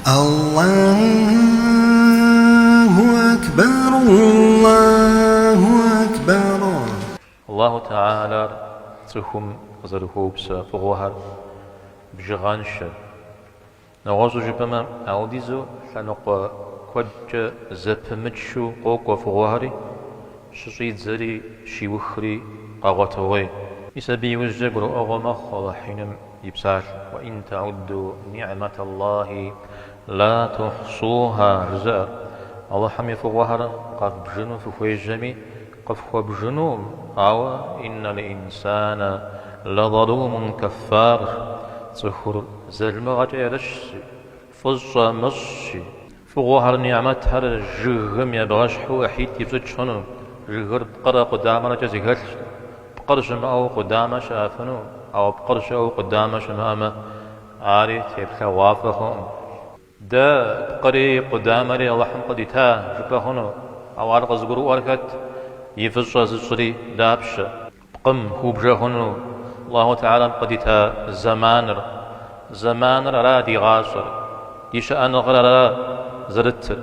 Аллаху акбар, Аллаху акбар. Аллаху Тэхьэлар цӏыхум къызэрыхуэупсэ фӏыгъуэхэр бжыгъэншэ. Нэгъуэщӏу жыпӏэмэ, ауэдизу лъэныкъуэ куэдкӏэ зэпымычу къокӏуэ фӏыгъуэхэри, щыщӏидзэри щиухри къэгъуэтыгъуей. Мис абы иужькӏэ гурыӏуэгъуэ мэхъу Алыхь Иным и псалъэр, Уэ ин тэӏудду ниӏмэтэллахи ла тухьсуха жызыӏэр. Алыхьым и фӏыгъуэхэр къэвбжыну фыхуежьэми, къыфхуэбжынукъым, ауэ иннэл инсанэ лэзалумун кэффар, цӏыхур залымыгъэкӏэ ерыщщи, фӏыщӏэ мыщӏщи. Фӏыгъуэхэр, ниӏмэтхэр жыгым ебгъэщхьу ӏыхьитӏ ипщӏыкӏ хъуну, жыгыр пкъырэ къудамэрэкӏэ зэхэлъщ. Пкъыр щымыӏэу къудамэ щыӏэфыну, ауэ пкъыр щыӏэу къудамэ щымыӏэмэ, ари теплъэгъуафӏэ хъукъым. Дэ пкъыри къудамэри Алыхьым къыдита жыпӏэ хъуну, ауэ ар къызыгурыӏуэр хэт, и фӏыщӏэ зыщӏри дапщэ? Пкъым хубжэ хъуну Аллаху Тэхьэлам къыдита зэманыр. Зэманыр ара ди гъащӏэр, ди щыӏэныгъэр ара зэрытыр.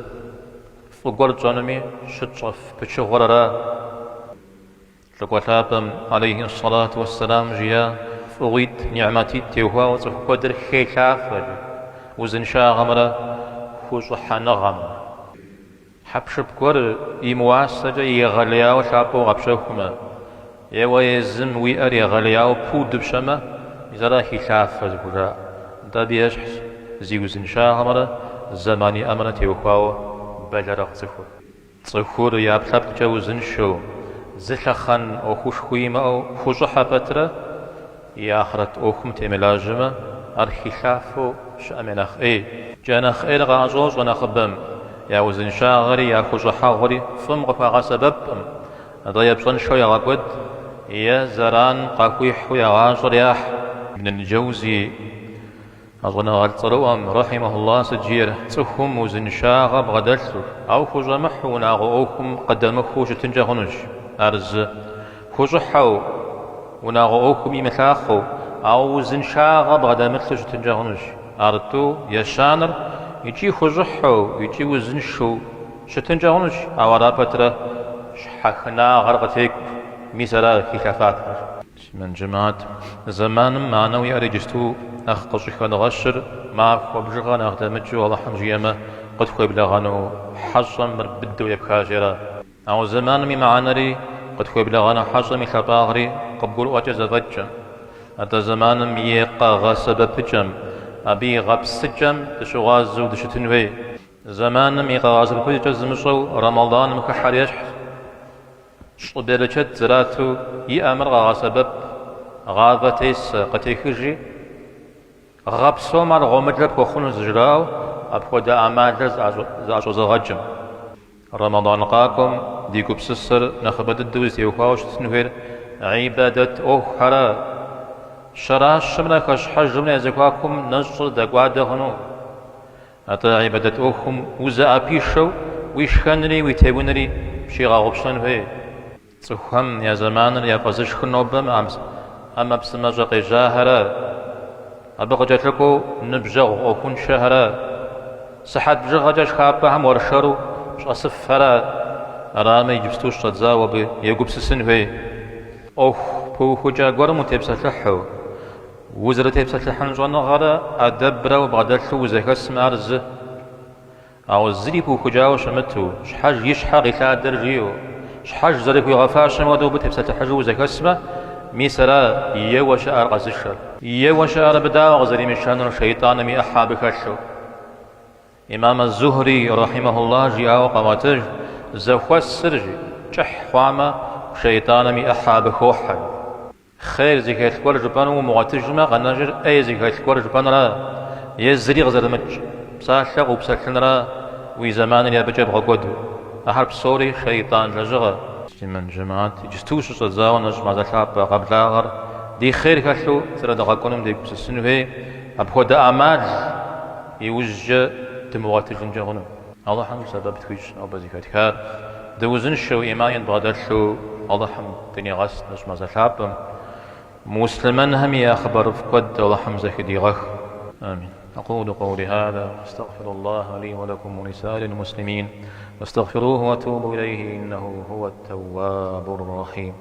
Фӏы гуэр тщӏэнуми щытщӏэф пычыгъуэр ара. Лӏыкӏуэ лъапӏэм, алейхи ссалату уэсселам, жиӏа фӏыгъуитӏ, ниӏмэтитӏ теухуауэ цӏыху куэдыр хелъафэ, жи, узыншагъэмрэ хущӏыхьэныгъэмрэ. Хьэпшып гуэр имыуасэкӏэ егъэлеяуэ лъапӏэу къэпщэхумэ, е уэ езым уи ӏэр егъэлеяуэ пуду пщэмэ, мис ара хилъафэ зыхужаӏэр. Нтӏэ абы ещхьщ зи узыншагъэмрэ зэман иӏэмрэ теухуауэ бэлэрыгъ цӏыхур. Цӏыхур и ӏэпкълъэпкъкӏэ узыншэу, зылъэхъэн ӏуэхушхуи имыӏэу хущӏыхьэ пэтрэ, и ахърэт ӏуэхум темылажьэмэ, ар хилъафэу щыӏэм я нэхъ ӏей. Кӏэ нэхъ ӏейр къаӏэщӏощӏэ нэхъыбэм, я узыншагъэри я хущӏыхьэгъуэри фӏым къыхуагъэсэбэпкъым, атӏэ е пщӏэншэу ягъэкӏуэд, е зэран къахуихьу я гъащӏэр яхь. Ибн аль-Джэузи А щӏэныгъэлӏ цӏэрыӏуэм, рэхьимэхуллах, сыт жиӏэр, цӏыхум узыншагъэ бгъэдэлъу, ауэ хущӏэмыхьу унагъуэ ӏуэхум къыдэмыхуу щытынкӏэ хъунущ. Ар зы. Хущӏыхьэу, унагъуэ ӏуэхум имылъахъэу, ауэ узыншагъэ бгъэдэмылъу щытынкӏэ хъунущ. Ар тӏу. Ещанэр, икӏи хущӏыхьэу, икӏи узыншэу щытынкӏэ хъунущ, ауэ ара пэтрэ щхьэхынагъэр къытекӏуэу. Мис ара хилъэфапэр. Муслъымэн жэмыхьэт, зэманым мыхьэнэу иӏэр иджысту нэхъ къыщӏыхэдгъэщыр махуэ бжыгъэ нэхъ дэмыкӏыу Алыхьым жиӏэмэ, къытхуеблэгъэну хьэщӏэм мыр быдэу епхащи ара. Ауэ зэманым и мыхьэнэри, къытхуеблэгъэну хьэщӏэм и лъапӏагъри къыбгурыӏуэкӏэ зэфӏэкӏкъым. Атӏэ зэманым и къэгъэсэбэпыкӏэм, абы и гъэпсыкӏэм дыщыгъуазэу дыщытын хуей. Зэманым и къэгъэсэбэпыкӏэ зымыщӏэу Рэмэданым хыхьэр ещхьщ. Щӏы берычэт зрату иӏэ мыр къэгъэсэбэп, гъавэ тесэ, къытехыжи, гъэ псом ар гъуэмылэ пхуэхъуну зыжраӏэу апхуэдэ ӏэмалыр зыӏэщӏэзыгъэкӏым. Рэмэдан къакӏуэм ди гупсысэр нэхъыбэ дыдэу зытеухуауэ щытын хуейр гьибадэт ӏуэхухьэра. Щэращэмрэ хэщхьэжымрэ я зэхуакум нэщӏыр дэкӏуадэ хъуну. Атӏэ гьибадэт ӏуэхум узэӏэпишэу уи шхэнри уи теунри пщигъэгъупщэн хуей. Цӏыхухэм я зэманыр яфӏэзышхыр нобэ мы ӏэмэпсымэщӏэ къежьахэрэ, абы къыкӏэлъыкӏуэу ныбжьэгъу ӏуэхуншэхэрэ, сыхьэт бжыгъэкӏэ шхапӏэхэм уэршэру щӏэсыфхэрэ, арамэ иджыпсту щыщӏэдзауэ абы егупсысын хуей. ӏуэху пыухыкӏа гуэрым утепсэлъыхьу, Узэрытепсэлъыхьын щӏэныгъэрэ ӏэдэбрэ убгъэдэлъу узэхэсмэ ар зы. Ауэ зыри пыухыкӏауэ щымыту, щхьэж и щхьэ къилъадэр жиӏэу, щхьэж зэрыхуигъэфащэм хуэдэу абы тепсэлъыхьыжу узэхэсмэ, мис ара еуэ щыӏэр къэзышэр. Еуэ щыӏэр абы дауэ къызэримышэнур шейтӏаным и ӏыхьэ абы хэлъу? Имам аз-Зухри, рахьимэхуллах, жиӏауэ къаӏуэтэж, зэхуэсыр, жи, кӏыхь хъуамэ, шейтӏаным и ӏыхьэ абы хохьэ. Хъер зыхэлъ гуэр жыпӏэну умыгъуэтыжмэ, къэнэжыр ӏей зыхэлъ гуэр жыпӏэнра, е зыри къызэрымыкӏ псалъэ къыупсэлъынра уи зэманри абыкӏэ бгъэкӏуэду. Ахэр псори шейтӏан лэжьыгъэ. Муслъымэн жэмыхьэт, иджысту щыщӏэдзауэ нэщӏ мазэ лъапӏэ къэблагъэр ди хъер хэлъу зэрыдгъэкӏуэнум дегупсысын хуей, апхуэдэ ӏэмал иужькӏэ дымыгъуэтыжынкӏэ хъуну. Алыхьым сэбэп тхуищӏ нобэ зэхэтхар. Дыузыншэу, ӏиман дбгъэдэлъу Алыхьым дынигъэс нэщӏ мазэ лъапӏэм. Муслъымэнхэми я хъыбарыфӏ куэд Алыхьым зэхыдигъэх. Амин. أقول قولي هذا وأستغفر الله لي ولكم ولسائر المسلمين فاستغفروه وتوبوا إليه إنه هو التواب الرحيم.